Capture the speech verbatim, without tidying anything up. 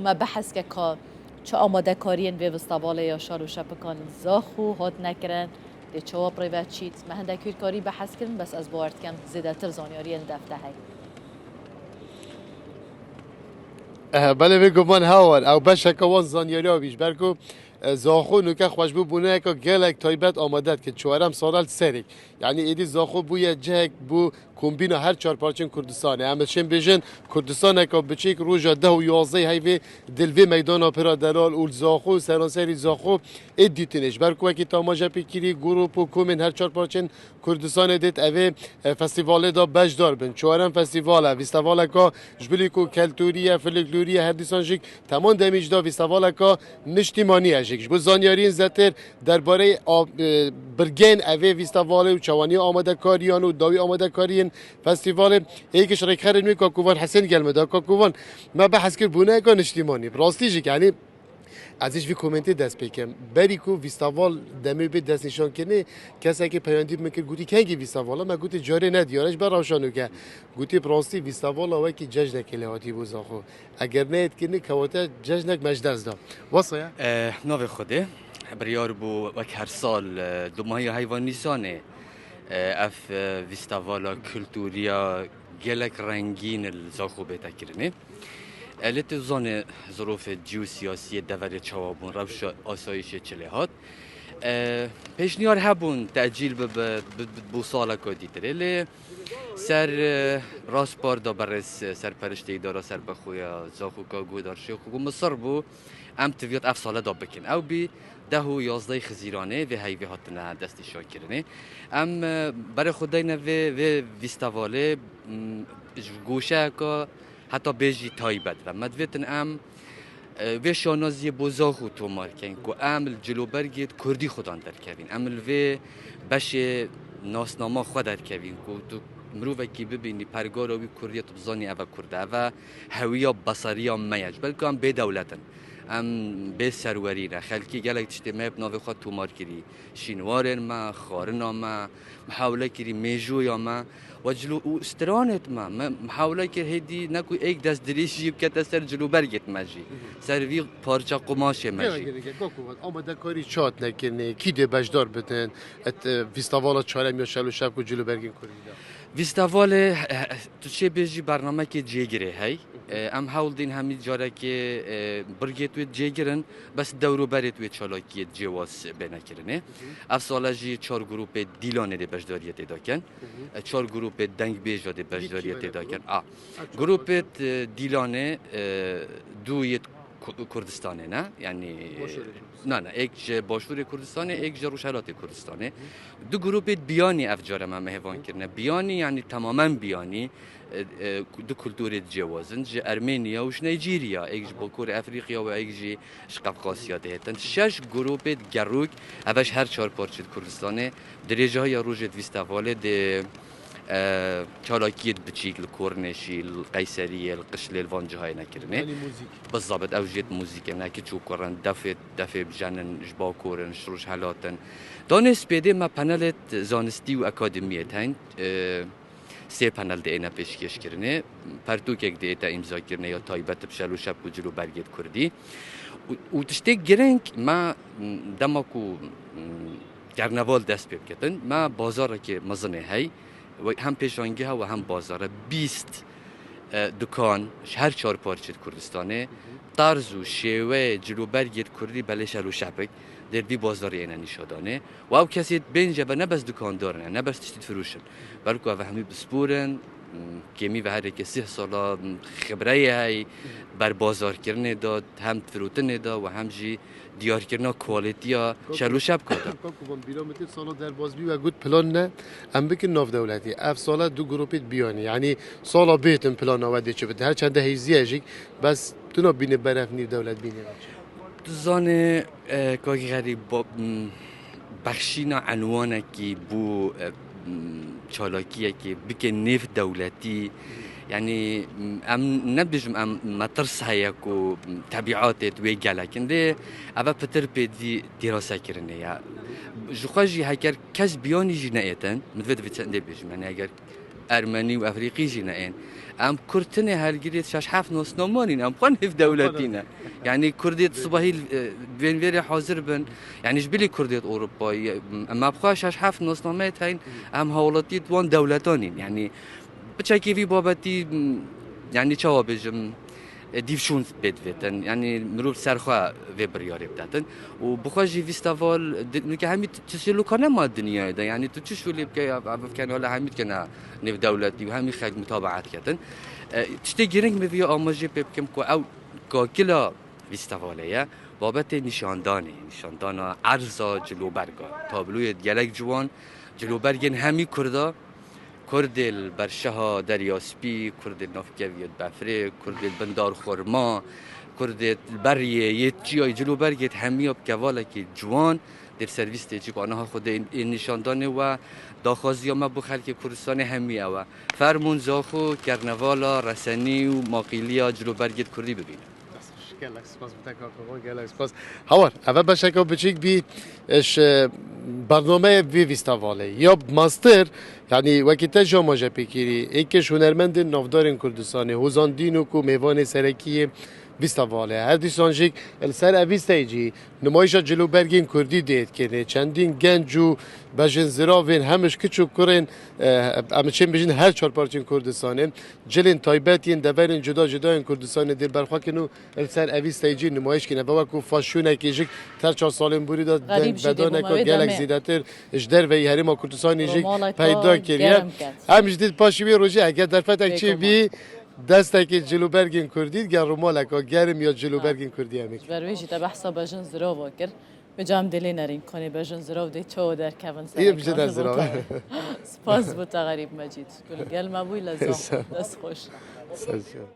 Me behs ke ka çi amadekariyên vê festivalê ya şal û şepikan Zaxo hat nekirin, dê çawa bi rê ve çît. Me hindek hûrkarî behs kirin, bes ez bawer dikim zêdetir zanyariyên dev te hey. Eh, belê vê guman hewan, ew beşeke wan zanyariya bî, ji ber ku, eh, Zaxo nuke xwe ji bo bûneyeke gelek taybet amade dike. Çarem sala li serê. Yanî êdî Zaxo bûye cihek bo kombîna her çar parçên Kurdistanê. Em dişên bêjin Kurdistaneke biçîk roja deh û yazdeh heyvê dil vê meydana pira delal û li Zaxo û seranserî Zaxo ê dîtinê. Ji ber ku wekî tamaşepêkirî, grûp û komên her çar parçên Kurdistanê dêt evê, e, festîvalê de beşdar bin. Çarem festîval e, festîvaleka ji bilî ku keltûrî ye, folklorî ye, her dîsan jî teman demî ji da festîvaleka niştîmanî ye jî. Ji bo zanyariyên zêdetir derbarê a-, e, birgên evê festîvalê û çawaniya amadekariyan û dawî amadekariyên festîvalê, êk ji rêkxerên wî Kakovan Hesên gel me da. Kakovan, me behs kir bûneyeka niştîmanî. Bi rastî jî, yanî, ez ê ji vî komentê dest pê kem. Berî ku festîval demê bê destnîşankirinê, kesekê peyamendî bi min kir, gotî, "Kengî festîval e?" Me gotî, "Carê nediyar e, ji ber rewşa nûke." Gotî, "Bi rastî festîvala wekî cejnekê lê hatî bo Zaxo. Eger neyê dikirinê, kewate cejnek me ji dest da." Wesa ye? Eh, navê Xwedê, biryar bû wek her sal, eh, dumahiya heyva Nîsanê, eh, ev, eh, festîvala kultûriya gelek rengîn li Zaxo bête kirinê. E, lê tu zanî zirofê cî û siyasiyê deverê çawa bûn, rewşa asayîşê çi lê hat. E, pêşniyar hebûn tecîl bibe, bi, bi, bo saleka dîtirê. Lê ser, e, raspar da berêz, e, serperiştê îdara serbexwe ya Zaxo ka guhdar Şêxo ku misir bû, em tiviyat ev sale da bikin. Ew bî deh û yazdeh Xizîranê vê heyvê hatine destnîşankirinê. Em, e, berê xwe deyne vê, vê festîvalê, m, ji goşeyeka heta bêjî taybet ve. Me divêtin em, e, vê şanaziyê bo Zaxo tomar kein ku em li cilobergê kurdî xudan derkevîn. Em li vê beşê nasnama xwe derkevîn ku tu mirovekî bibînî pergala wî kurdî ye, tu bizanî ev e kurd e, ev e hewiya basariya me ye. Ji ber ku em bê dewlet in. Em bê serwerî ne. Xelkê gelek tiştê me bi navê xwe tomar kirî. Şînwarên me, xwarina me, mihawle kirî mêjûya me. We cilo û stranêt me, me mihawle kir hêdî ne ku êk dest dirêjî bikete ser cilobergêt me jî. Ser vî parça qumaşê me jî. Gelek, gelek, gelek. Kaku, amadekarî çi hat nekirinê, kî dê beşdar bitin, et, e, festîvala çarem ya şel û şev ku cilobergên kurdî de? Festîvalê, e, e, tu çê bêjî bernamekê cêgirê hey. E, em hewl dîn hemî carekê, e, birgêt wê cêgirin, bes dewroberêt wê çalakiyê cêwaz bêne kirinê. Ev sale jî çar grûpê Dîlanê dê beşdariyê tê de ken. E, çar grûpê dengbêja dê beşdariyê tê de ken. A, grûpê, e, Dîlanê, e, du yê Ku-, Kurdistanê ne, yanî, na, na, êk ji Başûrê Kurdistanê, êk ji Rojhelatê Kurdistanê. Du grûpê Biyanî ev care me mêvan kirine. Biyanî, yanî temamen Biyanî, e, e, du kulturê cêwaz in, ji Ermeniya û ji Nîjerya, êk ji Bakurê Efrîqya û êk jî ji Qefqasya dihêtin. Şeş grûpê gerûk, ev ji her çar parçê Kurdistanê, dirêjahiya rojê festîvalê dê, e, çalakiyê biçîk li Kornêşî, li Qeyseriyê, li Qişlê, li van cihayê nekirinê. Yanî muzîk. Bizabit, ew jêt muzîk in, ne kiç û kur in, defê, defê bijenin, ji Bakur in, ji Rojhelat in. Danê spêdê me panelêt zanistî û akademiyêt heyn. E, sê panel diêne pêşkêşkirinê. Pertûkek diête îmzakirinê ya taybet bi şel û şep û cil û bergêt kurdî. Û, û tiştê giring me, dema ku, m, kerneval dest pê biketin, me bazarekê mezin ê hey, we hem pêşangeha we hem bazar e. Bîst, e, dukan ji her çar parçê di Kurdistanê, tarz û şêweyê cil û bergê di kurdî belê şel û şepik dê di vî bazarê êne nîşadanê. Û ew kesê bên jî ve ne bes dukandar ne, ne bes tiştî difiroşin. Belku ev hemî bisporin, m, kêmî ve herêkê sih sala, m, xibreyê hey, berbazarkirinê de, hem firotinê de û hem jî diyarkirina kwalîtiya şel û şepka de. Kaku van bîra min tê sala derbas bî we got plan ne, em bikin navdewletî. Ev sala du grûpê Biyanî. Yanî sala bêtin plana we dê çi bit. Her çende hêzî ye jî, bes tu nabînî beref nîv dewlet bînî. Tu zanî, e, Kak Xerîb, bo, m, bexşîna enwanekî bo, e, m, çalakiyekê bike nêv dewletî, yanî, m, em nebêjim em metirs heye ku, m, tebîatê di wê gelek in. Lê ev e pitir pêdî dîrasekirinê ye. Ji xwe jî heger kes Biyanî jî neêtin, min divê divê çendê bêjim, yanî heger Ermenî û Efrîqî jî ne ên. Em Kurd tenê helgirêt şeş heft nasnama nîn, em xwe nêvdewletî ne. Yanî Kurdêt sibahî, e, bên vêrê hazir bin. Yanî ji bilî Kurdêt Ewropayî, em bi xwe şeş heft nasnameyê heyîn, em hawlatî wan dewletan nîn. Yanî piçekî vî babetî, m, yanî çawa bêjim, e, dîvşûn pê divêtin. Yanî mirov ser xwe vê biryarê bidetin. Û bi xwe jî vî steval di-, nûke hemî t-, tiştê luka nema dinyayê de. Yanî tu çi şûlê bike, ev, ev kenala hemî dikene nêvdewletî û hemî xelk mutabaet ketin. E, tiştê giring min vî amajê pê bikim ku ew kakila vî stevalê ye. Babetê nîşandanê, nîşandana erza ciloberga. Tabloyê gelek ciwan, cilobergên hemî Kurda, Kurdê li berşeha Derya Spî, Kurdê li nav keviyê befrê, Kurdê li bin dar xurma, Kurdê li beriyê yê çiyayê, cilobergê hemiya bi kevalekî ciwan dê li ser vî stêcî ku aniha xwedê ên, ên nîşandanê we daxwaziya me bo xelkê Kurdistanê hemî ew e. Fermûn, zaxo, kernevala, resenî û maqîliya cilobergê Kurdî bibînin. Gelek spas bi te kaka xwe, gelek spas. Hawar, eve beşeka biçîk bî, e, ji bernameyê vê vîstevalê. Ya master, yanî wekî te jî amaje pêkirî, êk ji hunermendên navdarên Kurdistanê, Hozan Dîno ku mêvanê serekî yê vîstevalê. Her dîsan jî li ser evîsteyê jî numayîşa cilobergên Kurdî dê kirinê. Çendîn genc û bejinziravên hem ji kiç û kurên, e, em çên bijîn her çar parçên Kurdistanê, cilên taybet yên deverên cuda cuda yên Kurdistanê dê berxwe kin û li ser evîsteyê jî numayîş kine. Ve wekû faşûnekî jî ter çar salên borî de Xerîb jî dê dengbedoneka bûma wê gelek demê. Zêdetir ji derveyî Herêma Kurdistanê jî Romaleka peyda kiriye. Germ ket. Em jî dît paşî wê rojê eger derfetek çê Bêguman. bî, destekê cilobergên Kurdî gel Romaleka germ ya cilobergên Kurdî em ê. Ji ber wê jî te behsa bejin zirava kir. Vêca em dê lê nerîn, konê bejin zirav dê çawa derkevin Yê serê bije kar der zirav. Spas bo te Xerîb Mecîd. Ku li gel me bûyî lezam. Sağ ol. Dest xweş. Sağ ol.